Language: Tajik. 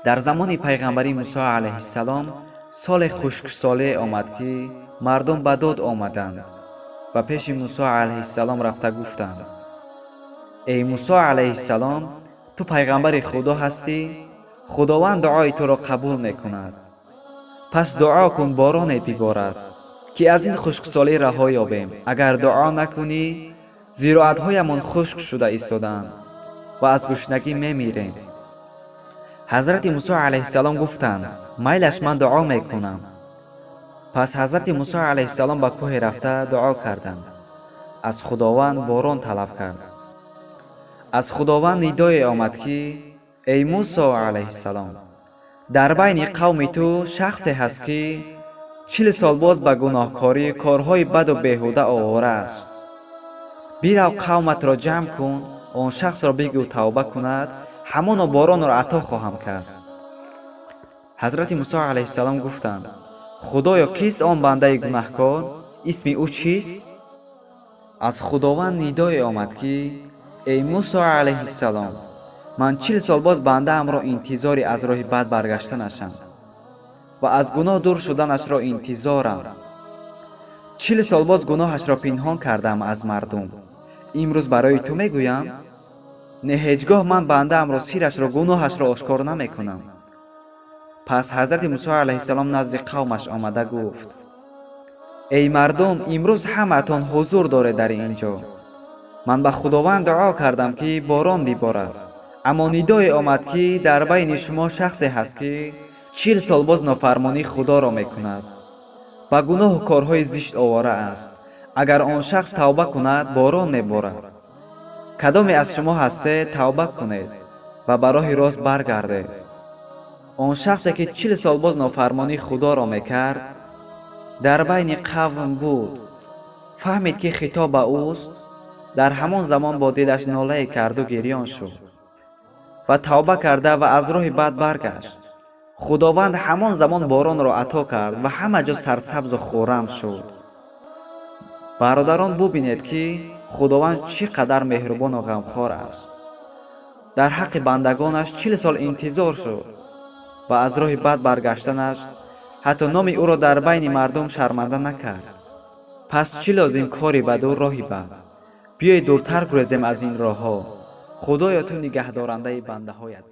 Дар замони пайғамбари Мусо алайҳиссалом соли хушксоле омад, ки мардум ба дод омаданд ва пеши Мусо алайҳиссалом рафта гуфтанд: «Эй Мусо алайҳиссалом, ту пайғамбари Худо ҳастӣ, Худованд дуои туро қабул мекунад, пас дуо кун, бороне биборад, ки аз ин хушксолӣ раҳо ёбем. Агар дуо накунӣ, зироатҳоямон хушк шуда истодаанд ва аз гушнагӣ мемирем». Ҳазрати Мусо алайҳиссалом гуфтанд: «Майлаш, ман дуо мекунам». Пас ҳазрати Мусо алайҳиссалом ба кӯҳе рафта дуо карданд, аз Худованд борон талаб кард. Аз Худованд нидое омад, ки: «Эй Мусо алайҳиссалом, дар байни қавми ту шахсе ҳаст, ки 40 сол боз ба гуноҳкорӣ, корҳои баду беҳуда овора аст. Бирав, қавматро ҷамъ кун, он шахсро бигӯ тавба кунад, ҳамоно боронро ато хоҳам кард». Ҳазрати Мусо алайҳиссалом гуфтанд: «Худоё, кист он бандаи гунаҳкор? Исми ӯ чист?» Аз Худованд нидое омад, ки: «Эй Мусо алайҳиссалом, ман 40 сол боз бандаамро интизори аз роҳи бад баргаштанашам ва аз гуноҳ дур шуданашро интизорам. 40 сол боз гуноҳашро пинҳон кардам аз мардум, имрӯз барои ту мегӯям? Не, ҳеҷ гоҳ ман бандаамро сирашро, гуноҳашро ошкор намекунам». Пас ҳазрати Мусо алайҳиссалом назди қавмаш омада гуфт: «Эй мардум, имрӯз ҳамаатон ҳузур доред дар ин ҷо. Ман ба Худованд дуо кардам, ки борон биборад, аммо нидое омад, ки дар байни шумо шахсе ҳаст, ки 40 сол боз нофармонии Худоро мекунад, ба гуноҳу корҳои зишт овора аст. Агар он шахс тавба кунад, борон меборад. Кадоме аз шумо ҳастед, тавба кунед ва ба роҳи рост баргардед». Он шахсе, ки 40 сол боз нофармонии Худоро мекард, дар байни қавм буд. Фаҳмид, ки хитоб ба ӯст. Дар ҳамон замон бо дилаш нолае карду гирён шуд ва тавба карда ва аз роҳи бад баргашт. Худованд ҳамон замон боронро ато кард ва ҳама ҷо сарсабзу хуррам шуд. Бародарон, бубинед, ки Худованд чӣ қадар меҳрубону ғамхор аст. Дар ҳаққи бандагонаш 40 сол интизор шуд ва аз роҳи бад баргаштанаш ҳатто номи ӯро дар байни мардум шарманда накард. Пас чӣ лозим кори баду роҳи бад? Биёед, дуртар гурезем аз ин роҳҳо. Худоё, ту нигаҳдорандаи бандаҳоят.